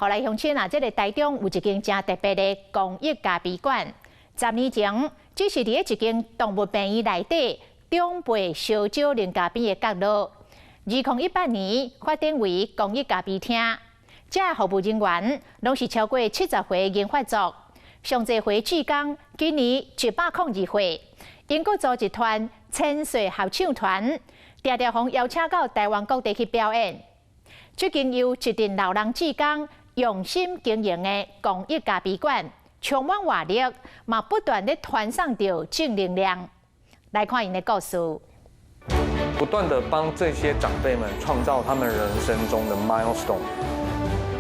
後來鄉親啊，這個台中有一間誠特別的公益咖啡館。10年前，只是佇一間動物病院內底長輩燒酒啉咖啡的角落。2018年發展為公益咖啡廳，這服務人員攏是超過70歲銀髮族，上濟歲志工今年102歲。𪜶閣組一團千歲合唱團，定定予邀請到台灣各地去表演。這間由一陣老人志工用心經營的公益咖啡館，充滿活力，嘛不斷咧傳送著正能量。來看𪜶的故事。不斷的幫這些長輩們創造他們人生中的 milestone。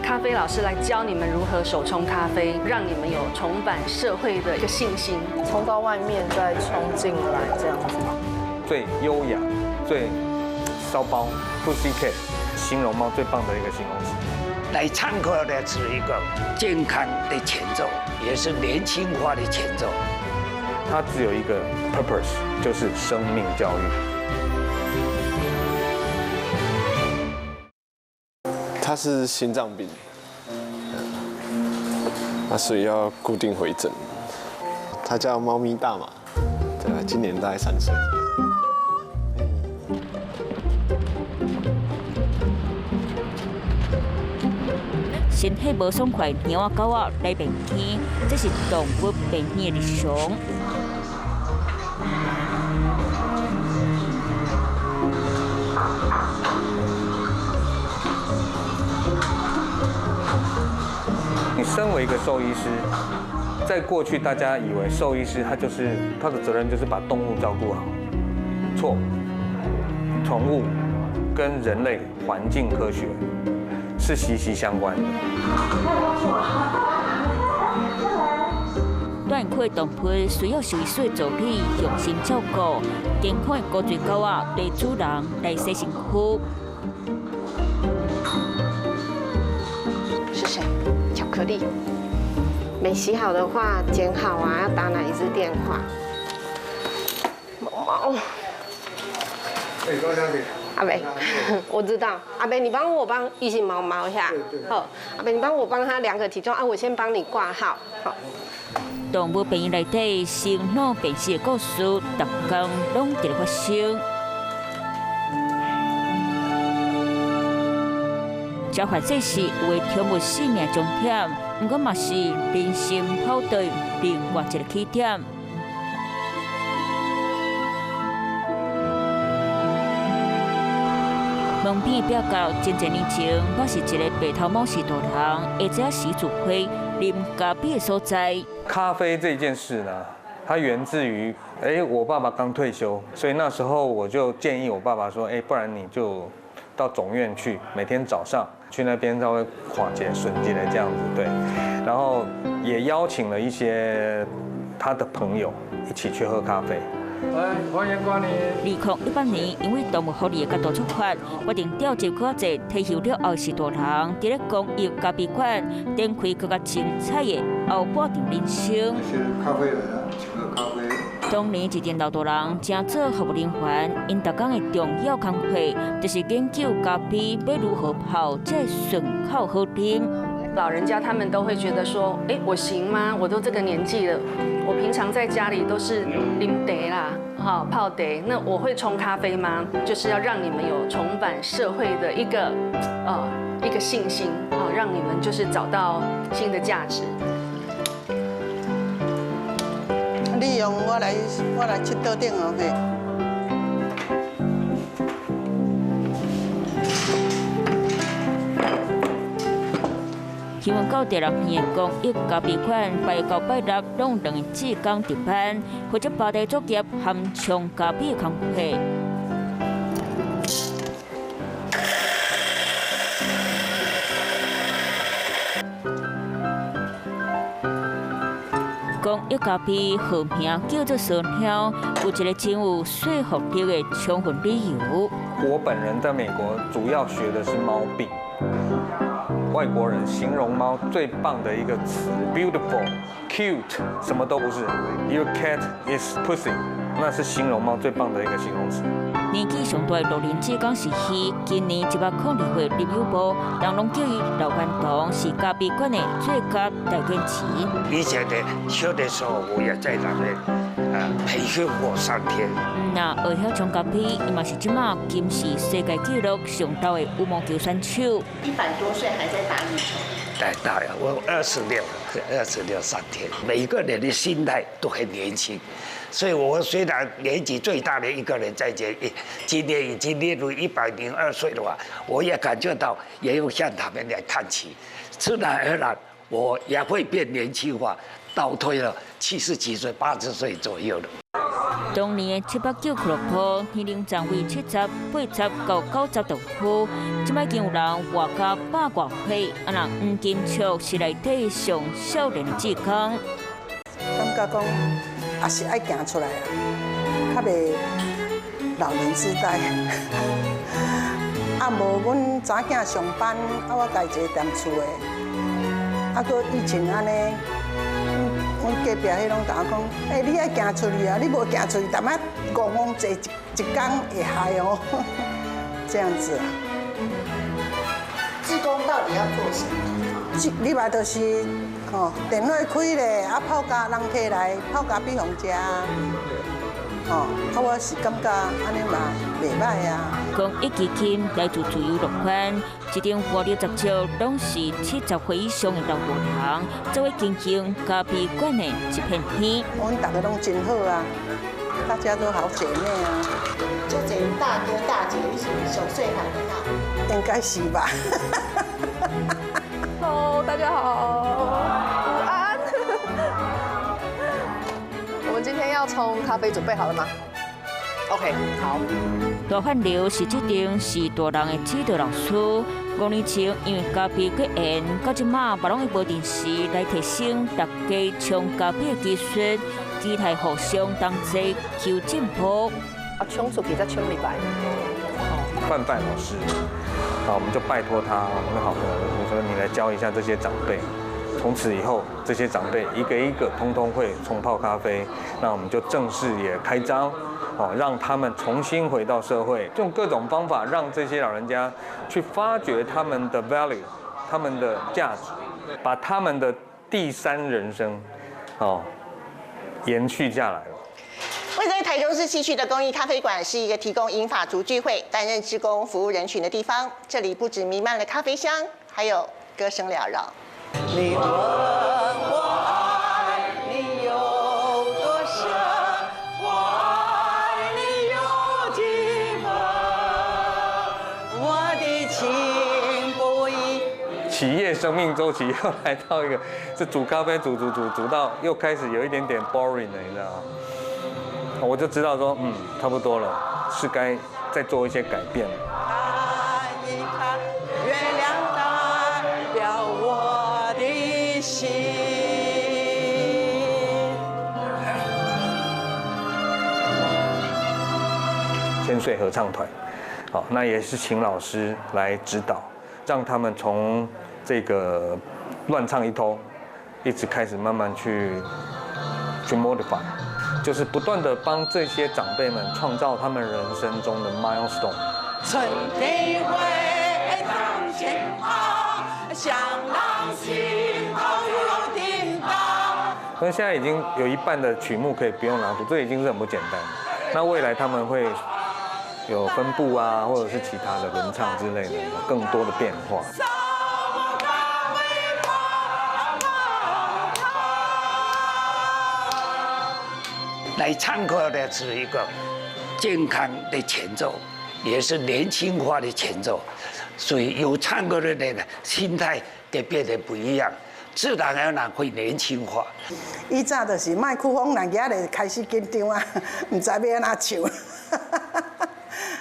咖啡老師來教你們如何手沖咖啡，讓你們有重返社會的一個信心。沖到外面再沖進來，這樣子。最優雅、最騷包 pussy cat，形容貓最棒的一個形容詞。來唱歌的是一個健康的前奏，也是年輕化的前奏。它只有一個 purpose，就是生命教育。他是心臟病，那所以要固定回診。他叫貓咪大馬，對啊，今年大概3歲。身體無爽快，貓仔狗仔來病院，這是動物病院的日常。你身為一個獸醫師，在過去大家以為獸醫師他就是他的責任就是把動物照顧好，錯，寵物跟人類環境科學是息息相關的。短開動物需要獸醫師助理用心照顧，健康的古錐狗仔對主人來洗身軀。是誰？巧克力。沒洗好的話，剪好啊，要打哪一支電話？毛毛。哎，高小姐。阿伯，我知道。阿伯，你幫我幫異性毛毛一下。好，阿伯，你幫我幫他量個體重啊，我先幫你掛號。好。動物病院內底生老病死的故事，逐工攏佇咧發生。這發這是有的寵物生命終點，毋過嘛是人生跑道另外一個起點。門邊的表格，真濟年前，我是一個白頭毛是大人，會知影時聚會啉咖啡的所在。咖啡這件事呢，它源自於，我爸爸剛退休，所以那時候我就建議我爸爸說，不然你就到總院去，每天早上去那邊稍微看一下、順一下這樣子，對。然後也邀請了一些他的朋友一起去喝咖啡。來，歡迎光臨。2018年，因為動物福利的角度出發，決定調集較濟退休了後是大人，佇咧公益咖啡館展開更加精彩的後半場人生。是咖啡來了，請喝咖啡。當年一陣老大人正做服務人員，𪜶逐工的重要工課就是研究咖啡欲如何泡才順口好啉。老人家他們都會覺得說，哎，我行嗎？我都這個年紀了，我平常在家裡都是啉茶啦，哈，泡茶，那我會沖咖啡嗎？就是要讓你們有重返社會的一個信心，啊，讓你們就是找到新的價值。你用我來，我來切桌頂哦，嘿。希望到第六年的公益咖啡館，拜九拜六攏兩個志工值班，負責吧台作業含沖咖啡的工課。公益咖啡號名叫做雙貓，有一個真有說服力的充分理由。我本人在美國主要學的是貓病。外國人形容貓最棒的一個詞，beautiful、cute，什麼都不是。Your cat is pussy。那是形容猫最棒的一个形容詞。年紀上大的老人志工是彼，今年102歲林有波，人攏叫伊老頑童，是咖啡館的最佳代言人。以前的小的時候，我也在那邊培訓過3天。那會曉沖咖啡，伊嘛是這馬金氏世界紀錄上老的羽毛球選手。100多歲還在打羽球？在打呀，我26，26 3天，每個人的心態都很年輕。所以，我雖然年紀最大的一個人在這，今年已經列入102歲的話，我也感覺到也有向他們來看齊。自然而然，我也會變年輕化，倒退了70幾歲、80歲左右了。當年的789俱樂部，年齡層為70、80到90度好，這擺已經有人活到100外歲。啊，那黃金笑是內底上少年的志工。感覺講。也是愛行出來啊，較袂老年痴呆。啊，無阮查囝上班，啊，我家己一個踮厝的，啊，閣以前按呢，阮隔壁彼攏共我講，欸，你愛行出去啊，你無行出去，踮遐戇戇坐一一工會害哦，這樣子啊。志工到底要做什麼？你嘛就是。哦，電火開咧，啊泡咖人客來泡咖啡予食，哦，啊我是感覺按呢嘛袂䆀啊。公益基金來自自由樂觀，這頂活力雜誌攏是70歲以上的老大人，做伙經營咖啡館的一片天。阮大家攏真好啊，大家都好姐妹啊。就這大哥大姐，你是上細漢的哈？應該是吧。 Hello，大家好，午安。我們今天要沖咖啡，準備好了嗎？OK，好。大漢流是這間是大人的指導老師。5年前因為咖啡結緣，到這馬嘛攏會無定時來提升大家沖咖啡的技術，期待互相同齊求進步。啊，沖出去再沖入來。范范老師。好，我們就拜託他，我們的好朋友，我說你來教一下這些長輩。從此以後，這些長輩一個一個通通會沖泡咖啡。那我們就正式也開張，哦，讓他們重新回到社會，用各種方法讓這些老人家去發掘他們的 value，他們的價值，把他們的第三人生，哦，延續下來。位在台中市西區的公益咖啡館是一個提供銀髮族聚會、擔任志工服務人群的地方。這裡不止彌漫了咖啡香，還有歌聲繚繞。你問我愛你有多深，我愛你有幾分，我的情不移。企業生命週期又來到一個，是煮咖啡煮煮煮煮到又開始有一點點 boring 了，你知道嗎？我就知道說，差不多了，是該再做一些改變了。看一看月亮代表我的心。千歲合唱團，好，那也是請老師來指導，讓他們從這個亂唱一通，一直開始慢慢去 modify。就是不斷地幫這些長輩們創造他們人生中的 milestone。春天會當前跑，想讓心頭有聽到。那現在已經有一半的曲目可以不用拿譜，這已經是很不簡單了。那未來他們會有分部啊，或者是其他的輪唱之類的，更多的變化。來唱歌的是一個健康的前奏，也是年輕化的前奏，所以有唱歌的人心態就變得不一樣，自然而然會年輕化。以前就是麥克風人家就開始緊張啊，毋知欲按怎唱。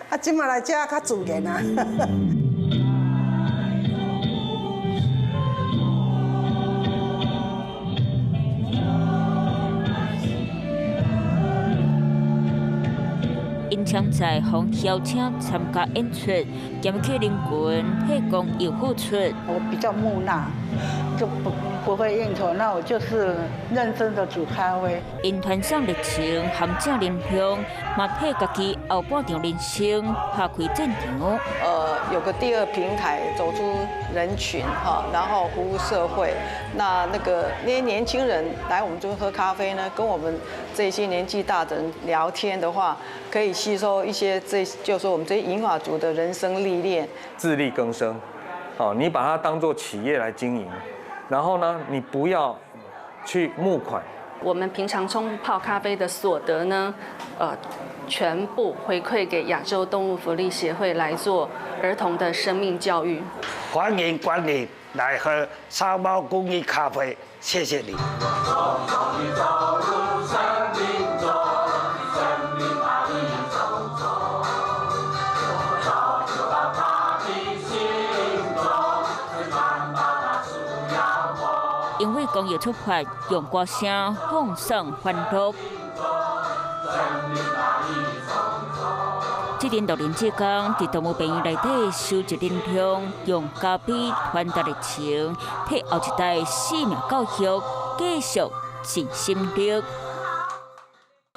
啊，這馬來這較自然啊。因常在予邀請參加演出，兼去人群提供有付出。我比較木訥，就不會應酬，那我就是認真的煮咖啡。𪜶傳送熱情含正能量，嘛替家己後半場人生拍開戰場。有個第二平台，走出人群哈，然後服務社會。那些年輕人來我們這邊喝咖啡呢，跟我們這些年紀大的人聊天的話，可以吸收一些這，就是說我們這些銀髮族的人生歷練。自力更生，哦，你把它當做企業來經營，然後呢，你不要去募款。我們平常沖泡咖啡的所得呢，全部回饋給亞洲動物福利協會來做兒童的生命教育。歡迎光臨來喝燒貓公益咖啡，謝謝你。因為公益出發，用歌聲放送歡樂。這陣老人志工佇動物病院內底收集能量，用咖啡傳達熱情，替後一代生命教育繼續盡心力。